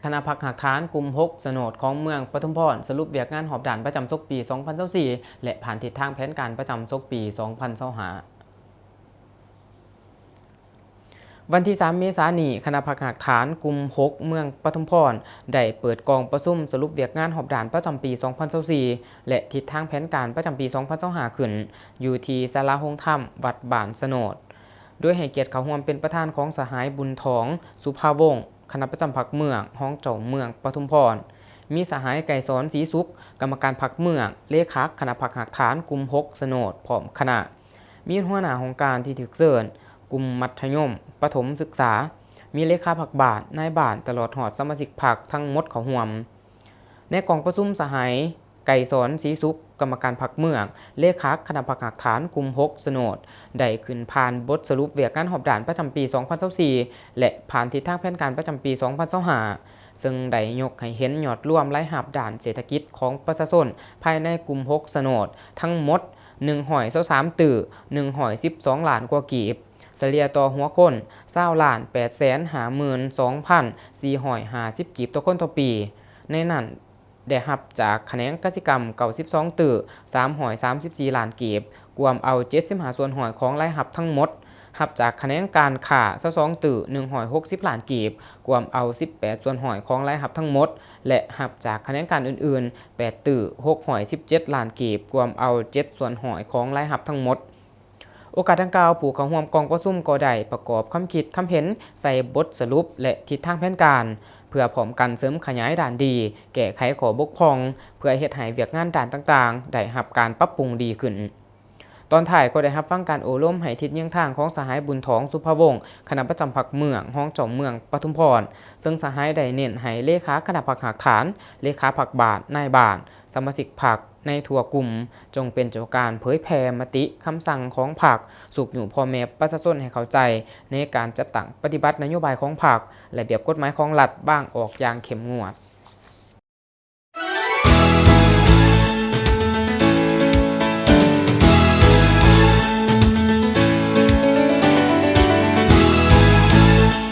ຄະນະພັກຮາກຖານກຸ່ມຫົກ ສະໂໜດຂອງເມືອງປະທຸມພອນ ສະຫຼຸບວຽກງານຮອບດ້ານປະຈຳສົກປີສອງພັນຊາວສີ່ ແລະ ຜ່ານທິດທາງແຜນການປະຈຳສົກປີສອງພັນຊາວຫ້າ. ວັນທີສາມ ເມສານີ້, ຄະນະພັກຮາກຖານກຸ່ມຫົກ ເມືອງປະທຸມພອນ ໄດ້ເປີດກອງປະຊຸມສະຫຼຸບວຽກງານຮອບດ້ານປະຈຳປີສອງພັນຊາວສີ່ ແລະ ທິດທາງແຜນການປະຈຳປີສອງພັນຊາວຫ້າ ຂຶ້ນ ຢູ່ທີ່ສາລາໂຮງທຳວັດບ້ານສະໂໜດ. ໂດຍໃຫ້ກຽດເຂົ້າຮ່ວມເປັນປະທານຂອງສະຫາຍ ບຸນທອງ ສຸພາວົງ ຄະນະປະຈຳພັກເມືອງ, ຮອງເຈົ້າເມືອງປະທຸມພອນ, ມີສະຫາຍ ໄກສອນ ສີສຸກ ກຳມະການພັກເມືອງ, ເລຂາຄະນະພັກຮາກຖານກຸ່ມຫົກ ສະໂໜດ ພ້ອມຄະນະ, ມີຫົວໜ້າຫ້ອງການທີ່ຖືກເຊີນ, ກຸ່ມມັດທະຍົມປະຖົມສຶກສາ, ມີເລຂາພັກບ້ານ, ນາຍບ້ານ ຕະຫຼອດຮອດສະມາຊິກພັກທັງໝົດເຂົ້າຮ່ວມ. ໃນກອງປະຊຸມ, ສະຫາຍ ໄກສອນ ສີສຸກ ກຳມະການພັກເມືອງ, ເລຂາຄະນະພັກຮາກຖານກຸ່ມຫົກ ສະໂໜດ ໄດ້ຂຶ້ນຜ່ານບົດສະຫຼຸບວຽກງານຮອບດ້ານປະຈຳປີສອງພັນຊາວສີ່ ແລະ ຜ່ານທິດທາງແຜນການປະຈຳປີສອງພັນຊາວຫ້າ ເຊິ່ງໄດ້ຍົກໃຫ້ເຫັນຍອດລວມລາຍຮັບດ້ານເສດຖະກິດຂອງປະຊາຊົນພາຍໃນກຸ່ມຫົກ ສະໂໜດ ທັງໝົດ ໜຶ່ງຮ້ອຍຊາວສາມຕື້ ໜຶ່ງຮ້ອຍສິບສອງລ້ານກວ່າກີບ, ສະເລ່ຍຕໍ່ຫົວຄົນ ຊາວລ້ານແປດແສນຫ້າໝື່ນສອງພັນສີ່ຮ້ອຍຫ້າສິບກີບຕໍ່ຄົນຕໍ່ປີ. ໃນນັ້ນ, ໄດ້ຮັບຈາກຂະແໜງກະສິກຳ ເກົ້າສິບສອງຕື້ສາມຮ້ອຍສາມສິບສີ່ລ້ານກີບ, ກວມເອົາເຈັດສິບຫ້າສ່ວນຮ້ອຍຂອງລາຍຮັບທັງໝົດ, ຮັບຈາກຂະແໜງການຄ້າ ຊາວສອງຕື້ໜຶ່ງຮ້ອຍຫົກສິບລ້ານກີບ, ກວມເອົາສິບແປດສ່ວນຮ້ອຍຂອງລາຍຮັບທັງໝົດ ແລະ ຮັບຈາກຂະແໜງການອື່ນໆ ແປດຕື້ຫົກຮ້ອຍສິບເຈັດລ້ານກີບ, ກວມເອົາເຈັດສ່ວນຮ້ອຍຂອງລາຍຮັບທັງໝົດ. ໂອກາດດັ່ງກ່າວ, ຜູ້ເຂົ້າຮ່ວມກອງປະຊຸມກໍໄດ້ປະກອບຄຳຄິດຄຳເຫັນໃສ່ບົດສະຫຼຸບ ແລະ ທິດທາງແຜນການ, ເພື່ອພ້ອມກັນເສີມຂະຫຍາຍດ້ານດີ, ແກ້ໄຂຂໍ້ບົກຜ່ອງ, ເພື່ອເຮັດໃຫ້ວຽກງານດ້ານຕ່າງໆໄດ້ຮັບການປັບປຸງດີຂຶ້ນ. ຕອນທ້າຍກໍໄດ້ຮັບຟັງການໂອ້ລົມໃຫ້ທິດເຍືອງທາງຂອງສະຫາຍ ບຸນທອງ ສຸພາວົງ ຄະນະປະຈຳພັກເມືອງ, ຮອງເຈົ້າເມືອງປະທຸມພອນ, ເຊິ່ງສະຫາຍໄດ້ເນັ້ນໃຫ້ເລຂາຄະນະພັກຮາກຖານ, ເລຂາພັກບ້ານ, ນາຍບ້ານ, ສະມາຊິກພັກ ໃນທົ່ວກຸ່ມ ຈົ່ງເປັນເຈົ້າການເຜີຍແຜ່ມະຕິຄຳສັ່ງຂອງພັກ, ຊຸກຍູ້ພໍ່ແມ່ປະຊາຊົນໃຫ້ເຂົ້າໃຈໃນການຈັດຕັ້ງປະຕິບັດນະໂຍບາຍຂອງພັກ, ລະບຽບກົດໝາຍຂອງລັດວາງອອກຢ່າງເຂັ້ມງວດ.